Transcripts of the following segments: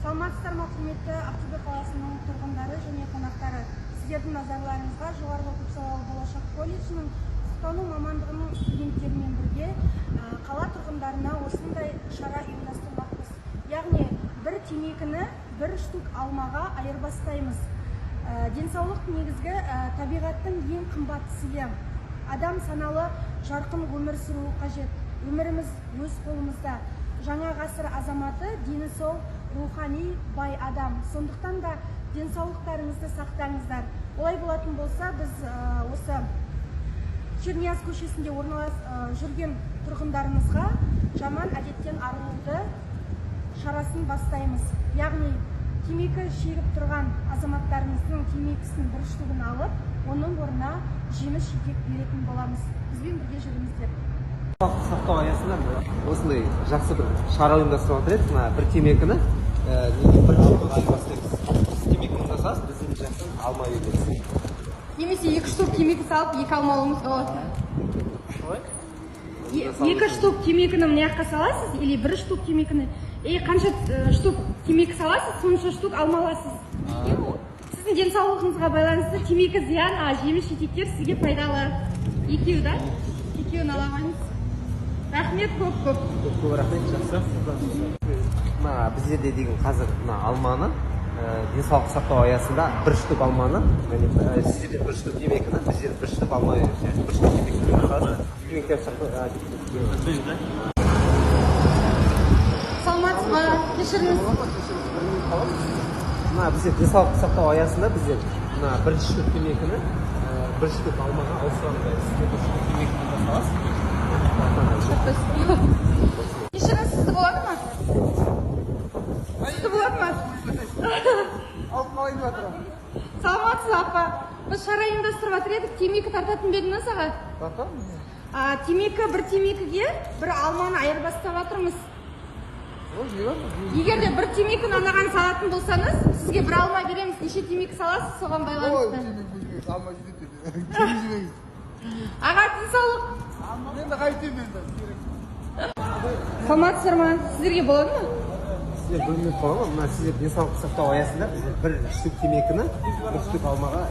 Саламатсыздар ма, құрметті Ақтөбе қаласының тұрғындары және қонақтары! Сіздердің назарларыңызға жоғарғы көпсалалы Болашақ колледжінің құқықтану мамандығының студенттерімен бірге қала тұрғындарына осындай шара ұйымдастырмақпыз, яғни бір темекіні бір штук алмаға айырбастаймыз. Денсаулық негізгі табиғаттың ең қымбат сыйы. Адам саналы, жарқын өмір сүруі қажет. Өміріміз өз қолымызда. Жаңа ғасыр азаматы – дені сау, рухани бай адам. Сондықтан да денсаулықтарыңызды сақтаңыздар. Олай болатын болса, біз осы Шернияз көшесінде жүрген тұрғындарымызға жаман әдеттен арылуды шарасын бастаймыз, яғни темекі шегіп тұрған азаматтарымыздың темекісін бір штугін алып, оның орнына жеміс жидек беретін боламыз. Бізбен бірге жүріңіздер. Денсаулықты сақтау аясында осындай жақсы бір шара ұйымдастырып жатыр едік. Мына бір темекіні неге бір алмаға айырбастаймыз. Сіз темекі жасасыз, біздің жақтан алма береміз. Немесе екі штук темекі салып, екі алма алуыңызға болады. Екі штук темекіні мына жаққа саласыз или бір штук темекіні, и қанша штук темекі саласыз, сонша штук алма аласыз. Сіздің денсаулығыңызға байланысты темекі зиян, а жеміс жидектер сізге пайдалы. Екеуі да, екеуін ала қойыңыз. Рахмет көп көп. Көп көп рахмет, жақсы. Мына біздерде деген қазір мына алманы денсаулық сақтау аясында бір штук алманы және сіздерден бір штук темекіні, біздер бір штук алма береміз, яғни бір штук темекі саласыз, темекі. Саламатсыз ба? Кешіріңіз. Мына біздер денсаулық сақтау аясында біздер мына бірінші штук темекіні бір штук алмаға ауыстырамыз. Сіздер бір штук темекіні саласыз. Кешіріңіз, сізді болады ма? Сізді болады ма? Алып қалайын деп жатырмын. Саламатсыз, апа! Біз шара ұйымдастырып жатыр едік. Темекі тартатын ба едіңіз, аға? Тартамын. А, темекі, бір темекіге бір алманы айырбастап жатырмыз. Егер де бір темекіні анаған салатын болсаңыз, сізге бір алма береміз. Неше темекі саласыз, соған байланысты. Алма жетеді. Жемейміз. Аға, денсаулық. Енді қайтемін енді керек. Саламатсыздар ма? Сіздерге болады ма? Сіздер бөлініп қала ма? Мына сіздер денсаулық сақтау аясында біздер бір штук темекіні бір штук алмаға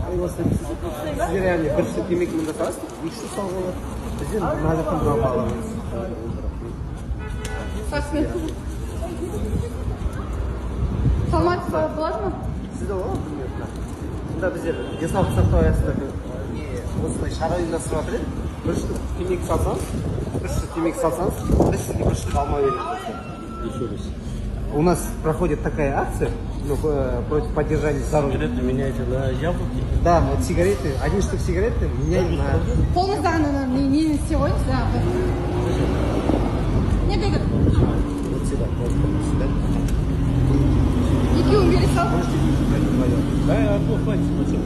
айырбастаймыз. Сіздер, яғни, бір штук темекі мында саласыз, екі штук салуға болады. Бізден мына жақтан бір алма аламыз. Рахмет. Саламатсыз ба? Болады ма? Сізде болады ма? Білмедім, мына сонда біздер денсаулық сақтау аясында бір, не, осындай шара ұйымдастырып жатыр едік. Бір штук темекі салсаңыз, бір штук темекі салсаңыз, біз сізге бір штук алма береміз. Еще раз. У нас проходит такая акция, ну, против поддержания здоровья. Сигареты меняете на яблоки? Да, вот сигареты, один штук сигареты меняем на Қолыңыздағы ана нені істей қойыңыз да. Не деді? Вот сюда, вот сюда. Екеуін бере сал. Можете брать вдвоем. Да, одну хватит, спасибо.